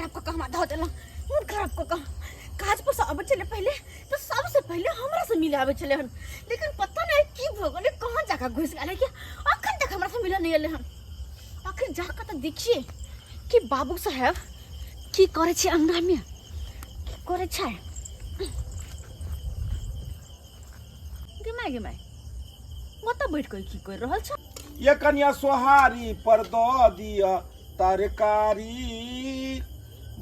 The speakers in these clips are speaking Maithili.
खराब कऽ कऽ हमरा धऽ देलहुँ, मोन खराब कऽ कऽ। काज पर से अबै छलै पहिले तऽ सबसे पहिले हमरा से मिले आबै छलै हन, लेकिन पता नहि की भऽ गेलै, कहाँ जाकऽ घुसि गेलै कि अखन तक हमरा से मिलऽ नहि एलै हन। अखन जाकऽ तऽ देखिए कि बाबू साहेब की करै छै अंगनामे, की करै छै। गे माय, गे माय, ओतऽ बैठ कऽ की करि रहल छै? ये कनिया, सोहारी पर दऽ दिअ तरकारी।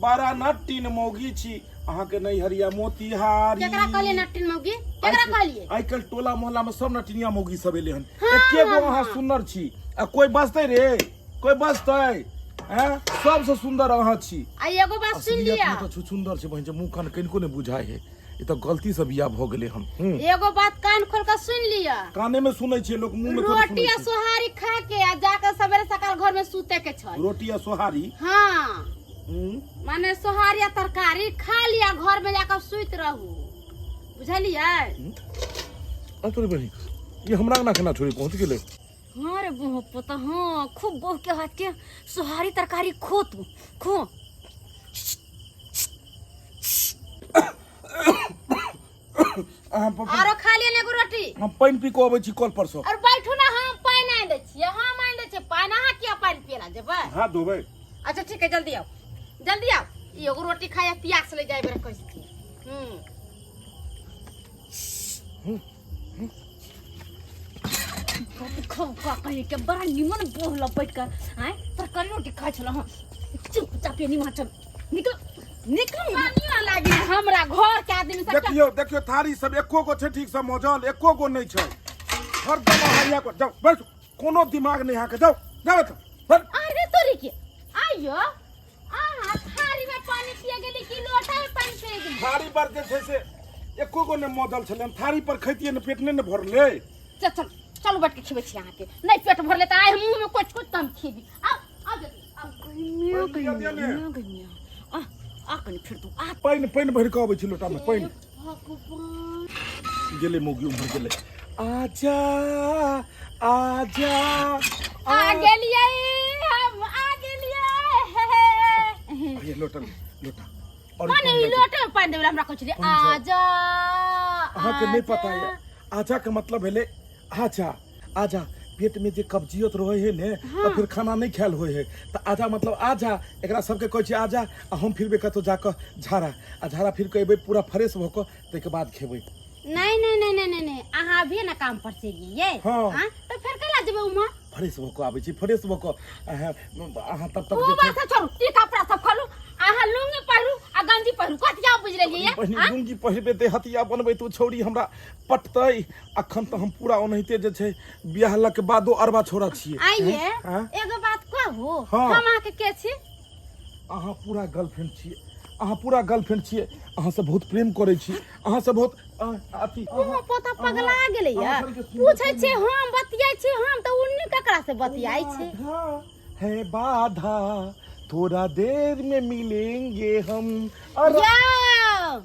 बड़ा नट्टिन मौगी छी अहाँके नैहरिया मोतिहारी। केकरा कहलिए नट्टिन मौगी? केकरा कहलिए? आइ काल्हि टोला मोहल्ला में सब नटिनिया मौगी सब एले हन। हाँ, एके गो हाँ, अहाँ हाँ। सुंदर छी आ कोई बजतै रे? कोई बजतै? हैं, सबसे सुंदर अहाँ छी। आ एगो बात सुन असलियत लिया। में तऽ छुछुंदर छै बहिन, जे मुंह कान कनिको नहि बुझाय है। ई तऽ गलती से बियाह भऽ गेलै हन। एगो बात कान खोल के सुन लिया। काने में सुनै छियै, लोक मुंह में थोड़े रोटी सुनै आ छै। सोहारी खा के आ जाके सवेरे सकाल घर में सुते के छै। रोटी आ सोहारी? हाँ। माने सोहारी आ तरकारी खा लिया, घर में जाके सुत रहू, बुझलियै? आ तोरे बहिन, ई हमरा अंगना केना छोड़ि पहुँच गेलै? हाँ रे बहु पोता, हाँ, खूब बहु के हाथ के सोहारी तरकारी खो, तू खो। अहाँ आरो खा लिअ ने एगो रोटी। हम पानि पी कऽ अबै छी कल पर से। और बैठू ना, हम पानि आनि दै छियै, हम आनि दै छियै पानि। अहाँ किया पानि पिए ला जेबै? हाथ धोबै। अच्छा ठीक है, जल्दी आओ, जल्दी आओ। ई एगो रोटी खाया प्यास ले जाए बेरा कैसे। खौ कहीं के बड़ा निमन बोह लपेट कर आय तरकारी रोटी खाइ छल। हँ, चुपचाप ये निमा चल, निकल निकल। पानियो लागी हमरा घर के आदमी सब। देखियौ देखियौ, थारी सब एको गो छै ठीक से मजल? एको गो नहि छै। हरदम अहाँ इएह कर, जाउ बैठ, कोनो दिमाग नहि अहाँके। जाउ जाउ एतऽ, बैठ। अरे तोरी के आइयो, अहाँ थारी में पानी पिए गेली कि लोटा में पानी पिए गेली? थारी पर जे छै से एको गो नहि मजल छलै। हम थारी पर खैतियै ने, पेट नहि ने भरलै। चल चल चलू, बैठ के खिबै छी अहाँके। नहि पेट भरले तऽ आइ मुँह में कुछ कुछ तऽ हम खेबी। आउ आउ जल्दी आउ। गइमिया। पानि लिअ गइमिया दिअ ने। मिया गइमिया, आ आ कनि फेर तू आ। पानि पानि भरि कऽ अबै छी लोटा में पानि। भगवान। गेलै मौगी उम्हर गेलै। आजा आजा। आ गेलियै हम, आ गेलियै। ये लोटा ले, लोटा और माने पानि ई दऽ दे। लोटे में पानि देबै हमरा कहै छलियै पानि जाउ। आजा। अहाँके नहि पता आजा। यऽ, आजा के मतलब भेलै आजा आजा। पेट में जे कब्जियत रहे है ने, तऽ फिर खाना नहीं खायल होय है, तऽ आजा मतलब आजा। एकरा सबके कहै छै आजा। आ हम फिरबै कतौ जाकऽ झाड़ा, आ झाड़ा फिर के एबै पूरा फ्रेश भऽ कऽ, ताहिके बाद खेबै। नहीं नहीं नहीं नहीं नहीं नहीं, अहाँ अभी ना काम पर से लिए। हाँ। तो फिर कला जेबै उमा? फ्रेश भऽ कऽ आबै छी, फ्रेश भऽ कऽ। अहाँ अहाँ तब तक ओ जे छै बात छोड़ू, ई कपड़ा सब खोलू, अहाँ लुंगी पहिरू आ गंजी पहिरू। कथिया बुझि लेलियै? पहिने हाँ? लुंगी पहिरबै तऽ हतिया बनबै तऽ ओ छौड़ी हमरा पटतै। अखन तऽ हम पूरा ओनाहिते जे छै बियाहलक बादो अरबा छोड़ा छियै। आइए। हाँ? एगो बात कहू? हाँ। हम अहाँके के छी? अहाँ पूरा गर्लफ्रेंड छियै, अहाँ पूरा गर्लफ्रेंड छियै। अहाँ से बहुत प्रेम करै छी, अहाँ से बहुत अथी। ओ पोता पगला गेलै अहाँ या सबके सुन्दर पूछै छै हम बतियाइ छी हम तऽ उन्नी ककरा से बतियाइ छै? बाधा है बाधा, थोड़ा देर में मिलेंगे हम और यौ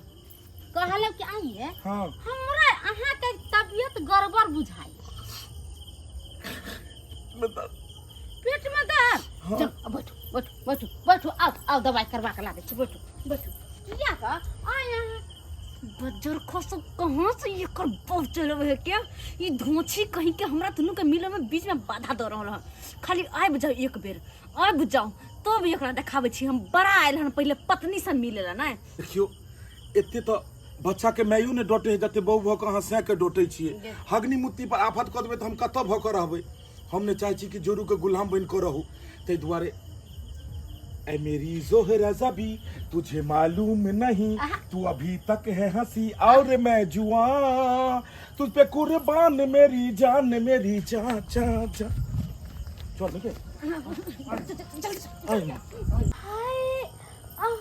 कहलौ कि आइए। हाँ। हमरा अहाँके तबियत गड़बड़ बुझाइ। पेट में दर्द? हाँ। चल अब बैठू बैठू बैठू बैठू, आउ आउ, दवाई करवा के ला दै छी। बैठू बैठू। किया तऽ आइ अहाँ बज्जर खसो, कहाँ से एकर बहुत चलब है क्या? ई धोछी कहीं के हमरा दुनू के मिले में बीच में बाधा दऽ रहल हन। खाली आबि जाओ, एक बेर आबि जाओ, तब एकरा देखाबै छी हम। बड़ा आयल हन पहिले पत्नी से मिले ला नहि। देखियौ, एते तऽ बच्चा के मायो ने डटे है जते बहु भऽ कऽ अहाँ सैं के डटे छियै। हगनी मुत्ती पर आफत कऽ देबै तऽ हम कतऽ भऽ कऽ रहबै? हम ने चाहै छी कि जोरू के गुलाम बनि कऽ रहू, ताहि दुआरे। ऐ मेरी जोहरा जबी, तुझे मालूम नहीं, तू अभी तक है हंसी और मैं जुआ, तुझ पे कुर्बान मेरी जान, मेरी जा जा जा। चल के आइ। हाय हाय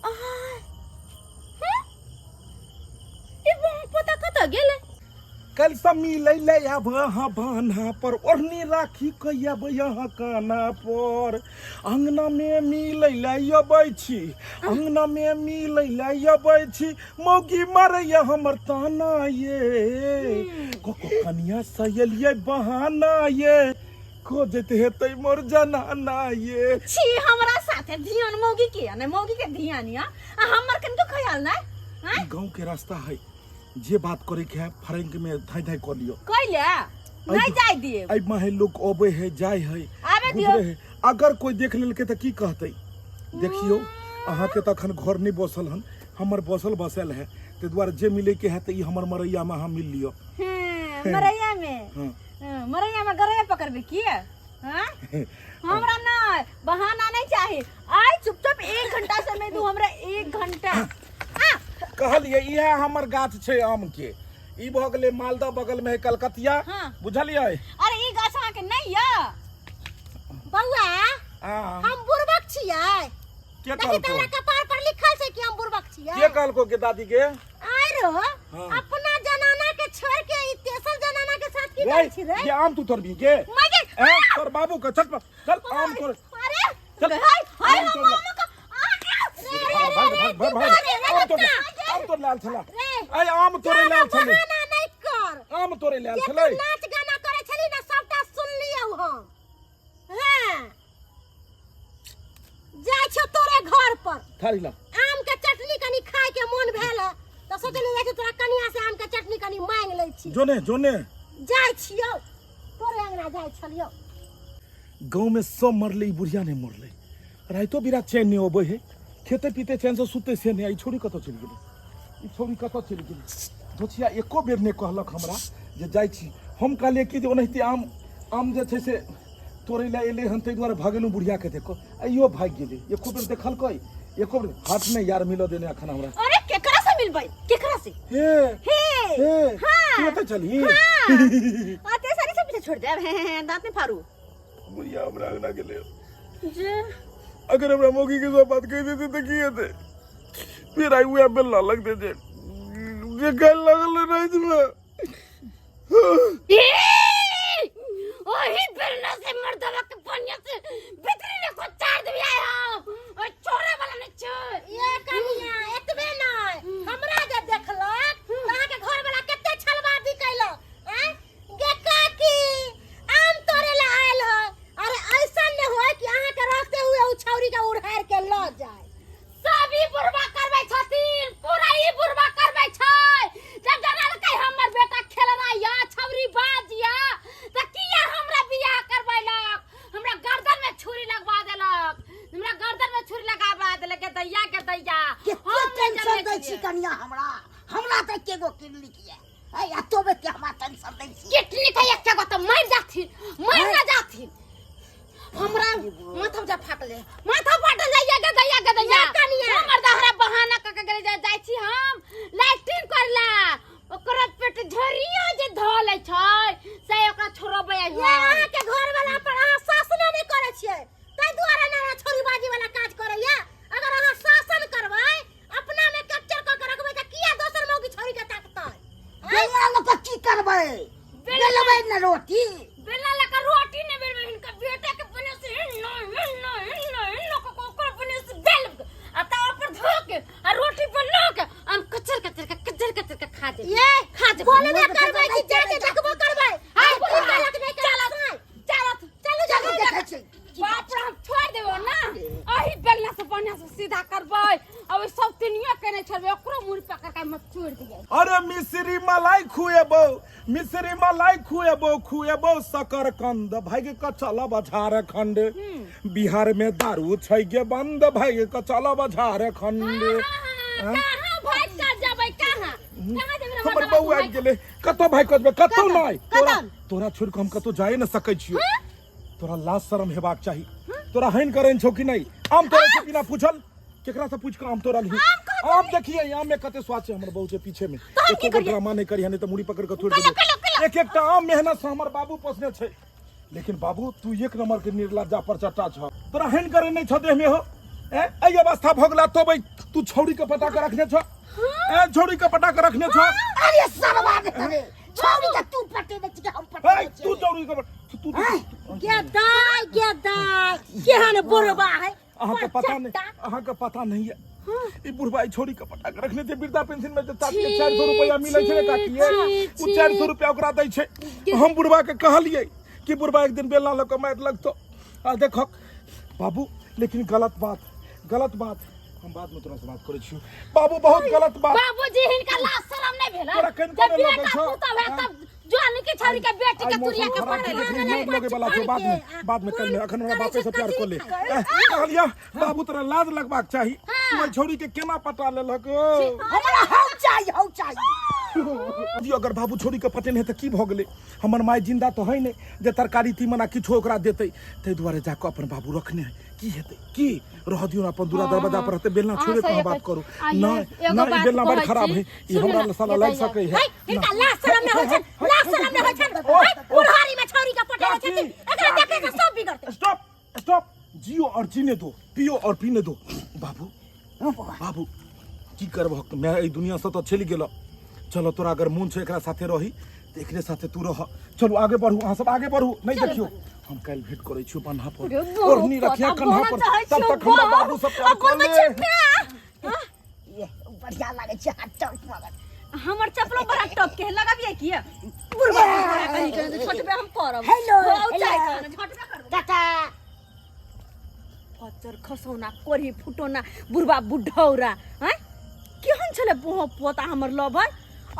हाय, हे? ई बहु पोता कतऽ गेलै? कल सब मिलै ले आब अहाँ बान्हा पर, ओढ़नी राखी के आब यहाँ काना पर, अंगना में मिलै ले अबै छी, अंगना में मिलै ले अबै छी। मौगी मारैया हमर ताना ये, को को कनिया सहेलियै बहाना ये। खोजत हेतै मोर जनाना ये। छी, हमरा साथे ध्यान मौगी के आ, नहीं मौगी के ध्यान या आ हमर कनको ख्याल नहीं हैं? ई गांव के रास्ता है, जे बात करे के है फरेंक में धाई धाई कर लियो। कैले नहीं जाय दिए। एहि माहे लोग अबे है जाय है, आबे दियो। गुजरे है, अगर कोई देख लेलकै तऽ की कहतै? देखियौ, अहाँके तऽ अखन घर नहि बसल हन, हमर बसल बसल है, ताहि दुआरे जे मिले के है तऽ ई हमर मरैया में अहाँ मिल लिअ। हैं, मरैया में? हाँ। हाँ, मरैया में गरैया पकड़बे की? हाँ? हमरा ना बहाना नहीं चाही, आइ चुपचाप 1 घंटा समय दू हमरा, 1 घंटा। आ! कहलियै इएह हमर गाछ छै आम के, ई भऽ गेलै मालदह, बगल में है कलकतिया। हाँ। बुझलियै? अरे ई गाछ अहाँ के नहीं या बौआ। हाँ। हम बुड़बक छियै? के देखी कहलको? तऽ हमरा कपार पर लिखल छै कि हम बुड़बक छियै। के कहलको के दादी के? आरो हाँ। अपना जनाना के छोड़ के ई तेसर जनाना के साथ की रे, करै छी रे? ये आम तू तोड़बी के? मगे ए, तोर बाबू के चल चल आम तोड़। अरे चल, हाय हाय, आम हम तोड़ ले। मामा का भाग भाग भाग भाग, आम तोड़ ले, आम तोड़ लाल छला। रे, ऐ आम तोड़े लाल छले। बहाना नहीं कर। आम तोड़े लाल जे छले। तू नाच गाना करे छली ना, सबटा सुनलियौ हम। हाँ, जाइ छौ तोरे घर पर। थारी ला। आम के चटनी कनी खाय के मोन भेल है तऽ सोचलियै जाइ छी तोरा कनिया से आम के चटनी कनी मांगि लै छी। जोने जोने। जाइ छियौ तोरे अंगना, जाइ छलियौ। गाँव में सब मरले, ई बुढ़िया नहीं मरले। राइतो बिरात चैन नहीं अबै है, खेते पीते चैन से सुते से नहीं। ई छोड़ी कतऽ चलि गेलै? ई छोड़ी कतऽ चलि गेलै? दोछिया एको बेर नहि कहलक हमरा जे जाइ छी। हम कहलियै कि जे ओनाहिते आम आम जे छै से तोड़ै लए एलै हन, ताहि दुआरे भगेलहुँ बुढ़ियाके देख कऽ। आइयो भागि गेलै, एको बेर देखलकै? एको बेर हाथ नहि यार मिलऽ देने अखन हमरा। अरे केकरा से मिलबै, केकरा से? हे हे हे। हाँ। तू एतऽ चलही? हाँ, आ ते सारी सब पीछे छोड़ दे, हे हे हे, दांत में फाड़ू। बुढ़िया हमरा अंगना गेलै जे अगर हमरा मौगी के सब बात कहि देतै तऽ की हेतै? फेर आइ उएह बेलना लगतै जे जे काल्हि लागल रहै रातिमे। ओही बेलना से मर्दवा के बढ़िया से भीतरी में को चार देबी आय हम। ओइ छोड़े वाला नहीं छै। ये कनिया, एतबे नै, हमरा जे देखलक त अहाँ के घर वाला कते छलबादी कैलक। आँय गे काकी, आम तोड़े ला आयल है। अरे ऐसा न होय कि अहाँ के रहते हुए उ छौरी के उड़ार के ल जाए। सब ई बुढ़बा करबै छथिन, पूरा ई बुढ़बा करबै छै। जब जानलकै हमर बेटा खेलना या छौरी बाज या, तऽ किया हमरा बियाह करबैलक? हमरा गर्दन में छुरी लगवा देलक, हमरा गर्दन में छुरी लगावा देलक। के दैया, के दैया, केते हम नहि टेंशन जनै दै छी छियै। कनिया हमरा, हमरा तऽ एके गो किडनी ये ऐ, आ तोबे के हमरा टेंशन दै छी। किडनी के एके गो तऽ मरि जाथिन, मरि न जाथिन। हमरा माथा जा फाटले, माथा फाटल जाइया। गे दैया, गे दैया, कनिया। हमर दहरा बहाना क के गेले। जाइ छी हम लैट्रिन करला, ओकरा पेट झरियो जे धऽ लै छै से ओकरा छोड़बै आई। ये अहाँ के घर वाला पर अहाँ शासने नहि करै छियै, ताहि दुआरे ने अहाँ छोरीबाजी वाला काज करैया। अगर अहाँ शासन करबै, अपना में कैप्चर क के रखबै, तऽ किया दोसर मौगी छोरी के ताकतै? बेलना लऽ कऽ की करबै? बेलबै ने रोटी? बेलना लऽ कऽ रोटी नहि बेलबै, हिनका बेटा के बने से हिन्नो हिन्नो हिन्नो हिन्नो कऽ कऽ ओकर बने से बेल आ तावा पर धो के आ रोटी बना के हम कचर कचर के कचर कचर के खा दे, ये खा दे। बोलबे करबै कि जाके देखबो करबै? हाय, की कहलक नहि कहलक? चलत चलू। चलू, चलू। देखै छी। बाप रे, हम छोड़ देबो ना। अही बेलना से बढ़िया से सीधा करबै आ ओइ सब तिनियो के नहि छोड़बै, ओकरो मुड़ी पकड़ के हम छोड़ दियै। अरे मिश्री मलाई खुएबो, मिश्री मलाई खुएबो, खुएबो शकरकंद, भागि कऽ चलब झारखंड। बिहार में दारू छै गे बंद, भागि कऽ चलब झारखंड। कहाँ भागि कऽ जेबै? कहाँ कहाँ जेबै रे? हमर मर्दवा? बौआ आबि गेलै। कतऽ भागि कऽ जेबै? कतौ नहि। तोरा कतौ? तोरा छोड़ि कऽ हम कतौ जाए नहि सकै छियौ। तोरा लाज शरम हेबाक चाही। तोरा हैन करैन छौ कि नहि? आम तोड़ै छै बिना पूछल? केकरा से पूछ के आम तोड़लही? आम देखिए, आम में कते स्वाद छै। हमर बहू छै पीछे में, एको गो ड्रामा नहि करिहे, नहि तऽ मुड़ी पकड़ के तोड़ देबो। एक एकटा आम मेहनत से हमर बाबू पोसने छै। लेकिन बाबू, तू एक नंबर के निर्लज्जा पर चट्टा छ। तोरा हैन करे नहि छ देह में हो? ए, एहि अवस्था भऽ गेला तब तू छौड़ी के पटा के रखने छ? ए, छौड़ी के पटा के रखने छ? अरे सरवा के तरे, छौड़ी के तू पटेने छी कि हम पटेने ए, छी? तू छौड़ी के तू गे दाय, गे दाय, केहन बुढ़बा है। अहाँके पता नहीं, अहाँके पता नहीं है, ई बुढ़बा ई छोड़ी के पटा के रखने छै। वृद्धा पेंशन में जे चाची के 400 रुपया मिलै छै ने काकी, उ 400 रुपया ओकरा दै छै। हम बुढ़बा के कहलियै कि बुढ़बा एक दिन बेलना लऽ कऽ मारि लगतौ आ देखक बाबू लेकिन गलत बात गलत बात हम बाद में तोरा से बात करै छियौ बाबू बहुत गलत बात बाबूजी हिनका लाज शरम नहीं भेल तोरा कनिको जब नहि लगै बेटा छौ? पुतहु है हाँ? तब जौन के छौरी के बेटी आइ के तुरिया मौसम के खराब पढ़े छै, देखी लाज लगे वाला छौ बाद में बाद में कल में अखन हमरा बापे से प्यार कर ले कहलिया बाबू तोरा लाज लगबाक चाही तू ओहि छौरी के केना पटा लेलक ओ हमरा हौ चाही हौ चाही यदि अगर बाबू छोरी के पटेने तऽ की भऽ गेलै हमर माय जिंदा तऽ है नहि जे तरकारी तीमन आ किछो ओकरा देतै ताहि दुआरे जाकऽ अपन बाबू रखने है की हेतै की रह दियौ ने अपन दूरा दरवाजा पर रहतै बेलना अहाँ छोड़े पर सही हम बात कहै करू छी। आ ये नहि एगो नहि ई बात बेलना बड़ कहै खराब छी, है ई सुनू हमरा ने, साला ये लागि दैया। सकै है है हिनका लाज शरम नहि होइ छनि लाज शरम नहि होइ छनि है बुढ़ारी में छौरी के पटेने काकी, छथिन एकरा देखे के सब बिगड़तै स्टॉप स्टॉप जियो और जीने दो पियो और पीने दो बाबू बाबू की करबहक मैं एहि दुनिया से तऽ चलि गेल चलो तोरा अगर मोन छौ एकरा साथे रही तऽ एकरे साथे तू रह चलू आगे बढ़ू अहाँ सब आगे बढ़ू नहीं देखियो हम काल्हि भेंट करै छियौ बन्हा पर ओढ़नी रखिया कन्हा पर तब तक हमरा बाबू सब प्यार कर ले ये बढ़िया लागै छै हाथ चौक मगर हमर चप्पलो बड़ा टॉप के है लगाबिए किया बुढ़वा बुढ़वा कहीं के झटबे हम करब हेलो, हो हेलो। चाय खाना झटबे करब टाटा पत्थर खसौना कोढ़ी फुटौना बुढ़वा बुढ़ौरा हैं केहन छलै बोह पोता हमर लभर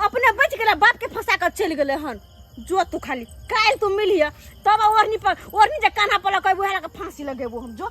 अपने बचि गेलै बापके फंसा कऽ चलि गेलै हन जो तू खाली काल्हि तू मिलिह तब ओढ़नी पर ओढ़नी जे कान्हा पर लगेबो उएह लऽ कऽ फांसी लगेबो हम जो।